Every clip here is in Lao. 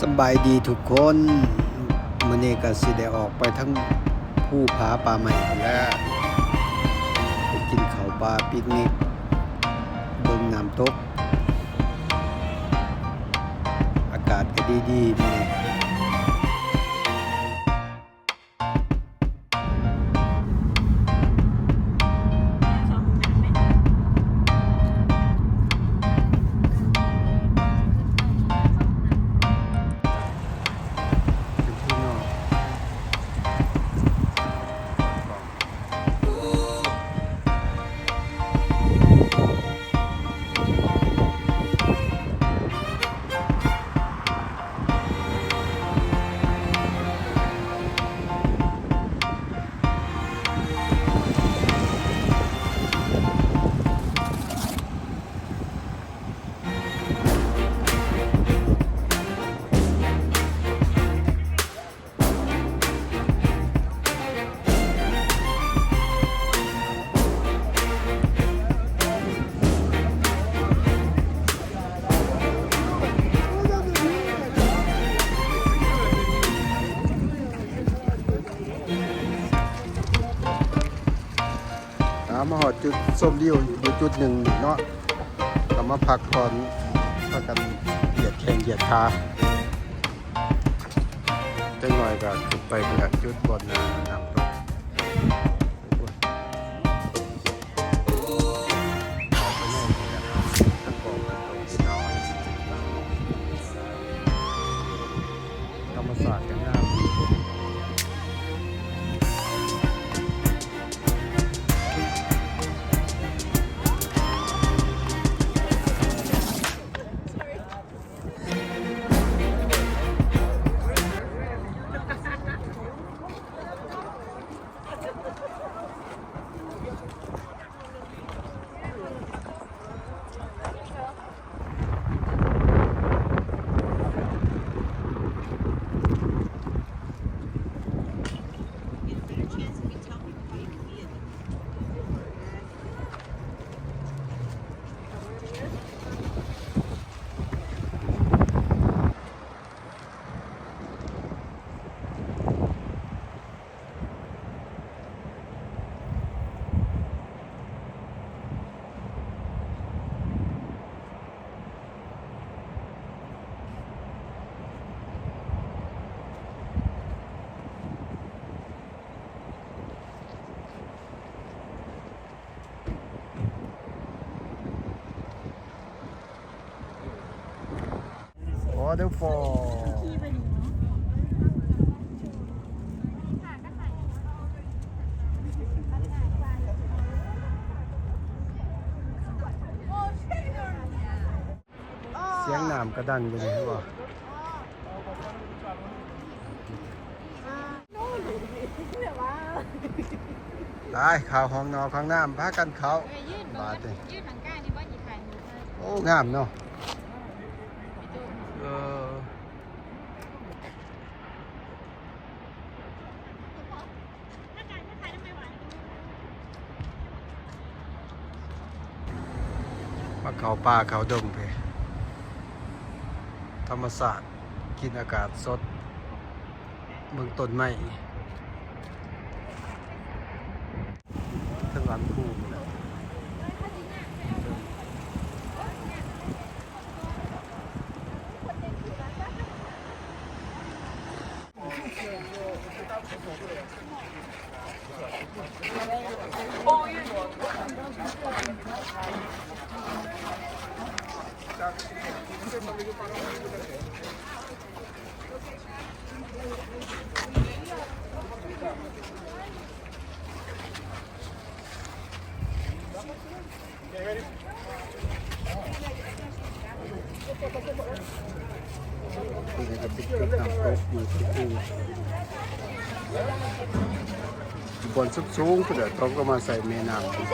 ສະບາຍດີທຸກຄົນ, ມື້ນີ້ກໍຊິໄດ້ອອກໄປທາງພູຜາປ່າໄມ້ພຸ້ນແຫຼະ ໄປກິນເຂົ້າປ່າປິກນິກ ເບິ່ງນ້ຳຕົກ ອາກາດກໍດີໆ ມື້ນີ້. ອ່າ ມາຮອດຈຸດຊົມວິວຢູ່ຈຸດໜຶ່ງເນາະ ກໍມາພັກຜ່ອນ ພາກັນຫຽດແຂ້ງຫຽດຂາ ຈັກໜ້ອຍກໍຂຶ້ນໄປເພື່ອຈຸດບ່ອນນ້ຳຕົກ. ທຳມະຊາດກໍງາມ. Waterfall. ສຽງນ້ຳກະດັງຢູ່ນີ້ ເຫັນບໍ່? ໄປ ເຂົ້າຫ້ອງນອນຫ້ອງນ້ຳ ພາກັນເຂົ້າ. ບາດນີ້ ໂອ້ ງາມເນາະ. ເອີ. ມາເຂົ້າປ່າເຂົ້າດົງເພ ທຳມະຊາດ ກິນອາກາດສົດ ເບິ່ງຕົ້ນໄມ້ ເທິງຫຼັງພູພຸ້ນແຫຼະ. ນີ້ກໍເປັນຈຸດນ້ຳຕົກຢູ່ທີ່ ບ່ອນສູງໆ ພຸ້ນແຫຼະ ຕົກລົງມາໃສ່ແມ່ນ້ຳ ຕົວ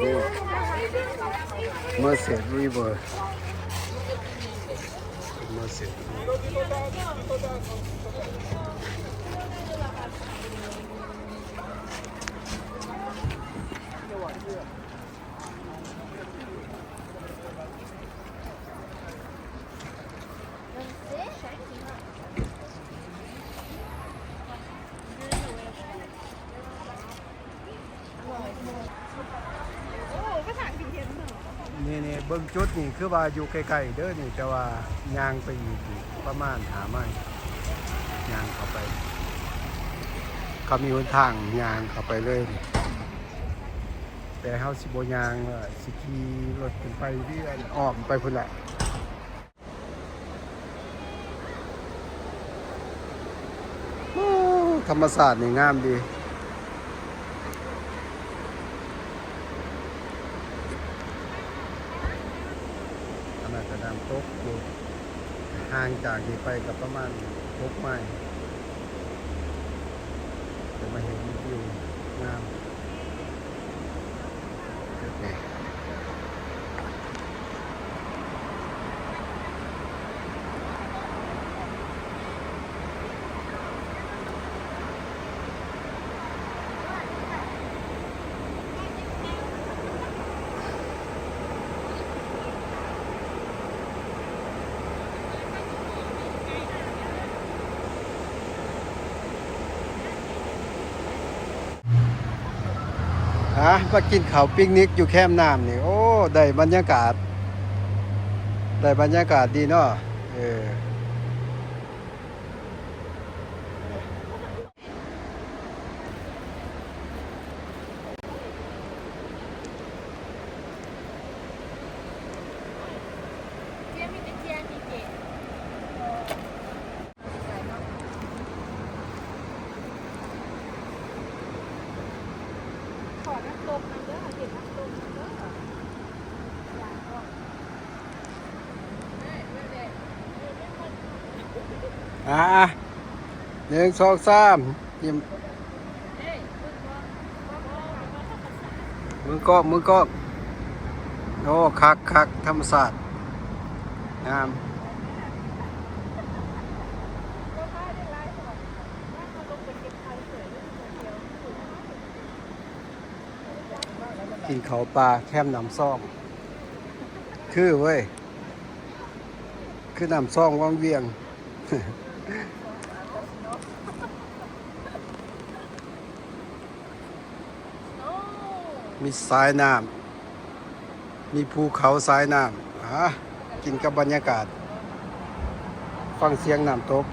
ນີ້ Merced River. Merced River. ເ ເບິ່ງຈຸດນີ້ຄືວ່າຢູ່ໃກ້ໆເດີນີ້ ແຕ່ວ່າຍ່າງໄປອີກປະມານຫ້າໄມ ຍ່າງເຂົ້າໄປ ເຂົາມີຫົນທາງຍ່າງເຂົ້າໄປເລີຍ ແຕ່ເຮົາຊິບໍ່ຍ່າງ ຊິຂີ່ລົດຂຶ້ນໄປ ອ້ອມໄປພຸ້ນແຫຼະ. ໂອ້ ທຳມະຊາດນີ້ງາມດີ ອັນນັ້ນກະນ້ຳຕົກຢູ່ ຫ່າງຈາກນີ້ໄປກະປະມານຫົກໄມ ຈະມາເຫັນວິວງາມ. ອ່ະ ມາກິນເຂົ້າປິກນິກຢູ່ແຄມນ້ຳນີ້ ໂອ້ ໄດ້ບັນຍາກາດ ໄດ້ບັນຍາກາດດີເນາະ ເອີ. ຂໍນ້ຳຕົ້ມນຳເດີ ຂໍກິນນ້ຳຕົ້ມນຳເດີ ຢາກອອກ ອ່າ ໜຶ່ງ ສອງ ສາມ ຍິ້ມ ເບິ່ງກ້ອງ ເບິ່ງກ້ອງ ໂອ້ ຄັກໆ ທຳມະຊາດ ງາມ. ກິນເຂົ້າປ່າແຄມນ້ຳຊອງ ຄືເວີ້ຍ ຄືນ້ຳຊອງວັງວຽງ. ມີສາຍນ້ຳ ມີພູເຂົາສາຍນ້ຳ ອ່າ ກິນກັບບັນຍາກາດ ຟັງສຽງນ້ຳຕົກ.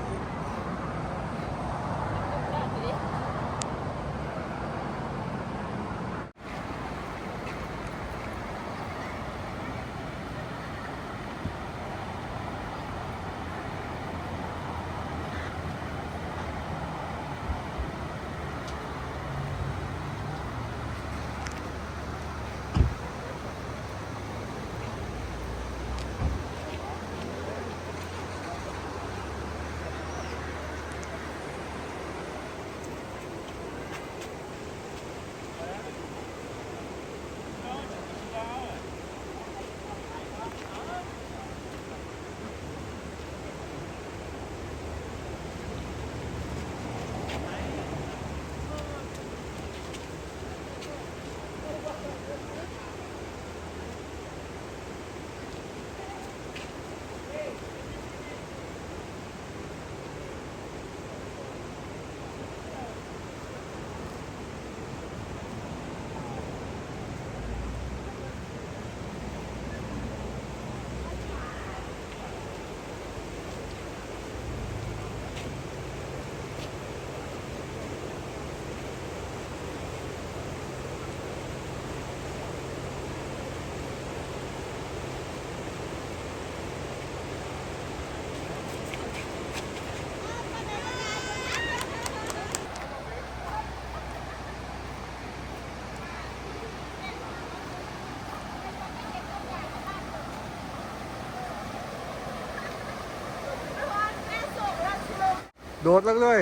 ໂດດລົງເລີຍ.